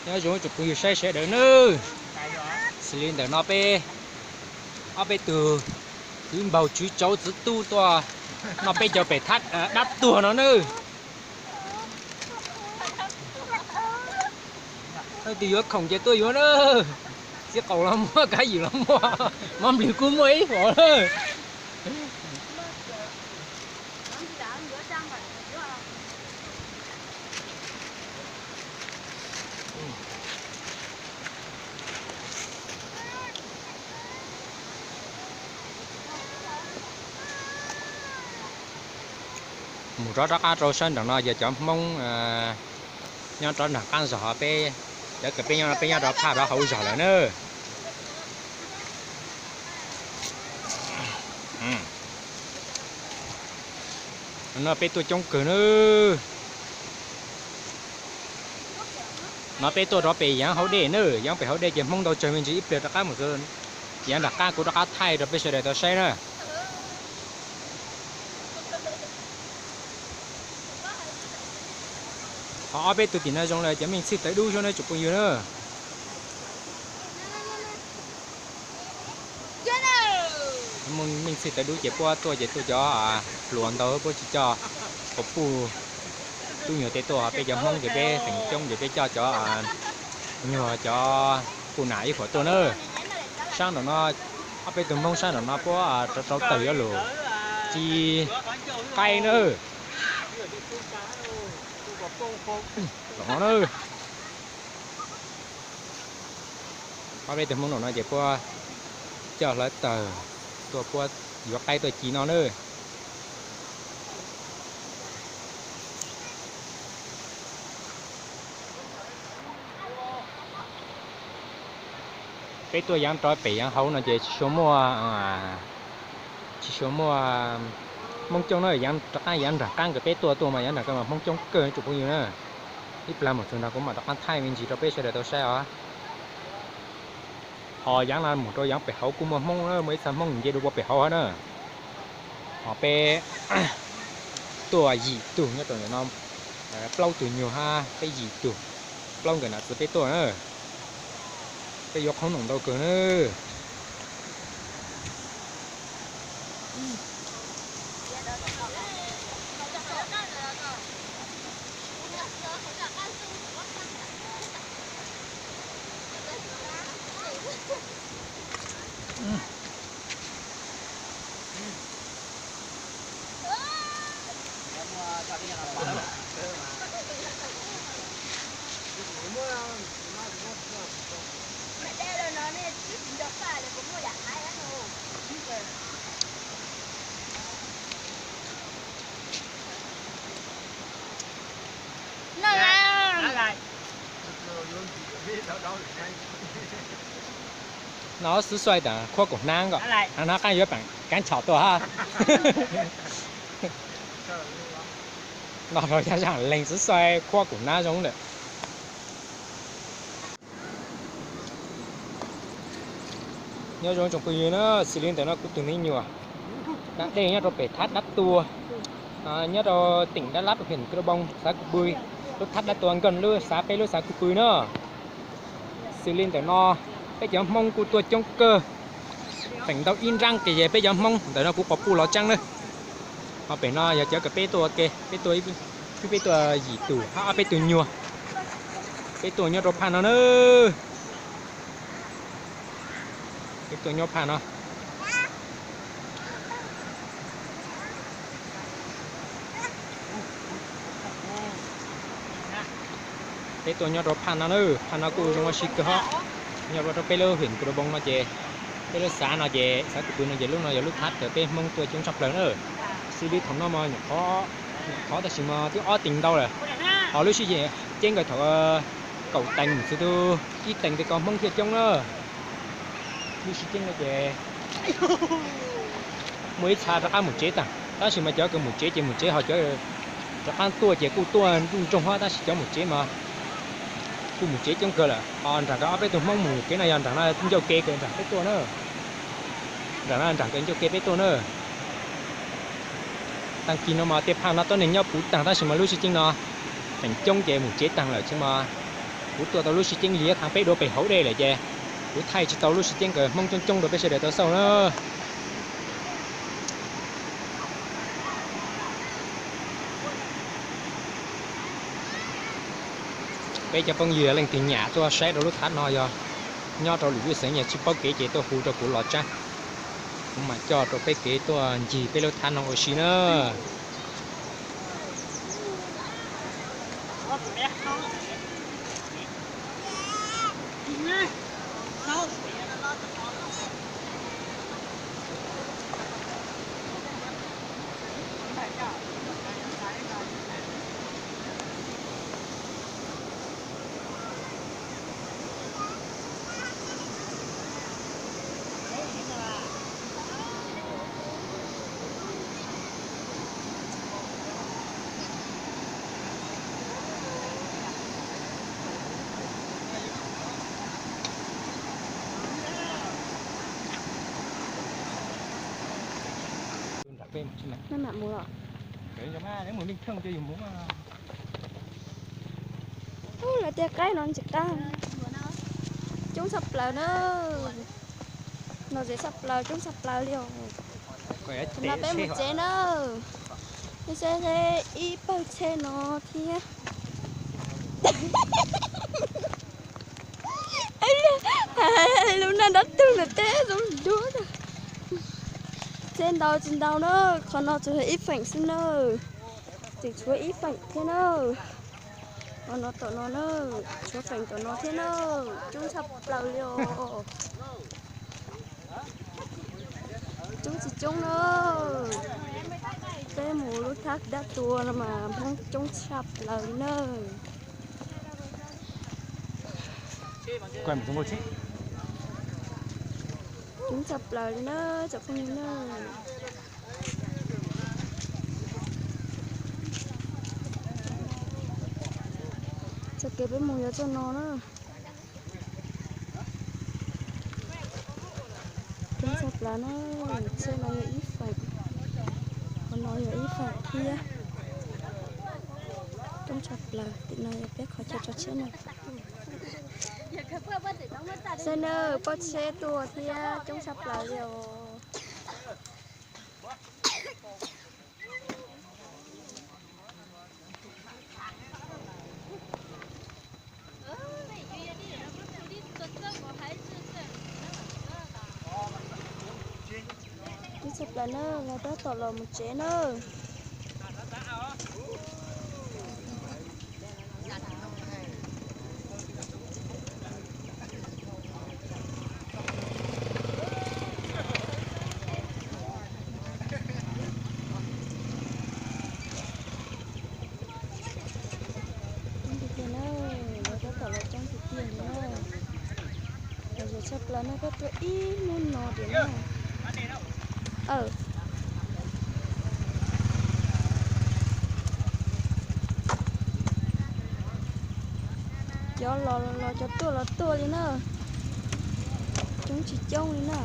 Nyob zoo tsoom phooj ywg saib sawv daws nawb. Xws li ntawm no peb ob peb tug kwv npaug tswv tsauv txwv tub tuaj noj peb cov pem thab dab tuag no nawb. Leej twg yuav khoom ces tuaj yuav nawb. Txiv qaum los muaj, kab yim los muaj, mob nplis kuj muaj ib hom nawb. Mus rov rov qab rau sab nram no yog cov Hmoob nyob rov nram qab zog, peb cov kws peb nyob no peb nyob rov phaj rov hauv zog lawm na. No peb tuaj coob kawg na. No peb tuaj rov pem yaav hauv dej na, yaav pem hauv dej ces Hmoob ntau tsawg me ntsis, ib pliag rov qab mus txog yaav nram qab kuv rov qab thaij rau peb sawv daws tau saib na. Ho ob peb tug tim no zoo li cov Meej Txhij Tawv Dub xwb na tsoom phooj ywg na. Meej Txhij Tawv Dub ces puab tuaj ces tuaj cov hluas ntau, puab tsis coj quas puj tub nyuag tej tuaj, peb cov Hmoob ces peb feem coob ces peb coj cov nyuag cov puj nam ib qhuam tuaj na. Sab nraum no, ob peb tug Hmoob sab nraum no puab rau rau tawm yuav lug ci qaib na. Ob peb tug Hmoob nraum no ces puab coj hlawv tawm tuaj, puab yuav qaib tuaj ci no na. Peb tuaj yaav rov pem yaav hauv no ces tsis suav muaj, tsis suav muaj Hmoob coob na, yaav rov qab yaav nram qab kws peb tuaj tuaj mas yaav nram kawg mas Hmoob coob kawg tsoom phooj ywg na. Ib plag mus txug nrag kuv mam rov qab thaij me ntsis rau peb sawv daws tau saib os. Ho yaav no mus rau yaav pem hauv kuj muaj Hmoob na, muaj ib txha Hmoob nce dua puag pem hauv hab na. Ho peb tuaj yim tug nyob rau ntawm no, plaub tug nyuag hab peb yim tug, plaub nkawm nam txiv peb tuaj na. Peb yuav qhoob noom ntau kawg na. No xwb xuaij tas khuab kaum hnab nkaus, no qab yuav peem kaab chom tuaj hab. No rau yaj zaaj leeg xwb xuaij khuab kaum hnab zoo lawm. Nyob zoo tsoom phooj ywg na, xws li ntawm no kuv tug me nyuam, dej nyob rau pem thab dab tuag, nyob rau teem Dab Lab, huyện Krông Bông, xav Ku Pw, lub thab dab tuag nkaus lub xav peb lub xav Ku Pw na. Xws li ntawm no, peb cov Hmoob kuj tuaj coob kawg, feem ntau ib nraab ke yog peb cov Hmoob ntawm no kuv quas puj los tseeb na. Ho pem no yog cov kws peb tuaj ua ke, peb tuaj, peb tuaj yim tug hab ob peb tug nyuag. Peb tuaj nyob rau phaj no na. Peb tuaj nyob phaj no. Peb tuaj nyob rau phaj no na, phaj no kuj zoo ua si kawg hab. Nyob rau peb lub huyện Krông Bông no ces, peb lub xav no ces xav Ku Pw no ces lub no yog lub thab kws peb Hmoob tuaj coob tshaj plaws na. Xws li thaum no mas nyuam qhuav, nyuam qhuav tab sis mas twb ob teev ntau lawm. Ho lub sib ceeb kawg thaum kaum teev mus txug tug ib teev tes ko Hmoob thiaj coob na. Lub sib ceeb no ces muaj ib txha rov qab mus tsev taag, tab sis mas cov kws mus tsev ces mus tsev, ho cov rov qab tuaj ces kuj tuaj nruj nroog hab, tab sis cov mus tsev mas kuj mus tsev coob kawg lawm. Ho nraag kawg ob peb tug Hmoob mus kev no yog nraag no ncauj ke kawg nraag peb tuaj na. Nraag no nraag kawg ncauj ke peb tuaj na. Taag kis no mas tej phaj no tuab neeg nyob puv taag tab sis mas lub sib ceeb no feem coob ces mus tsev taag lawm tsis mas Kuv tua tau lub sib ceeb liab thav peb dua pem hauv dej lawm ces kuv thaij tsis tau lub sib ceeb kom Hmoob coob coob rau peb sawv daws tau xauj na. Peb cov phooj ywg leej twg nyam tuaj saib rau lub thab no yog nyob rau lwm lub xeev yog tsis paub kev ces tuaj hu rau kuv los tsab, kuv mam coj rau peb kev tuaj ncig peb lub thab no ua si na. Lawv tias qaib no ntsis qab, coob tshaj plaws na. No zem tshaj plaws, coob tshaj plaws li os. Tam no peb mus tsev na. Peb saib ib pawg tsheb no thiab. Lub naj dab tuag ntawm tej zoo dua. Tsheb ntau tsis ntau na, qhov no tsuas yog ib feem xwb na. Tseem tshuav ib feem thiab na. Qhov no tom no na, tshuav feem tom no thiab na. Coob tshaj plaws li os. Coob tsis coob na. Peb mus lub thab dab tuag no mas Hmoob coob tshaj plaws li na. Coob tshaj plaws li na, tsoom phooj ywg na. Txoj kev peb mus yuav txoj no na. Coob tshaj plaws na, tsheb no yog ib feem, qhov no yog ib feem thiab. Coob tshaj plaws, tim no yog peb qhov chaw tso tsheb na. Saib nawb, poj tsheb tuaj thiab coob tshaj plaws li os. Coob tshaj plaws na, lawv tab tom los mus tsev na. Coob tiag tiag na, lawv tab tom los coob tiag tiag li na. Lawv zem tshaj plaws na, koj tuaj ib hnub no tiag na. Cov los los, cov tuaj los tuaj li na. Coob tsis coob li na.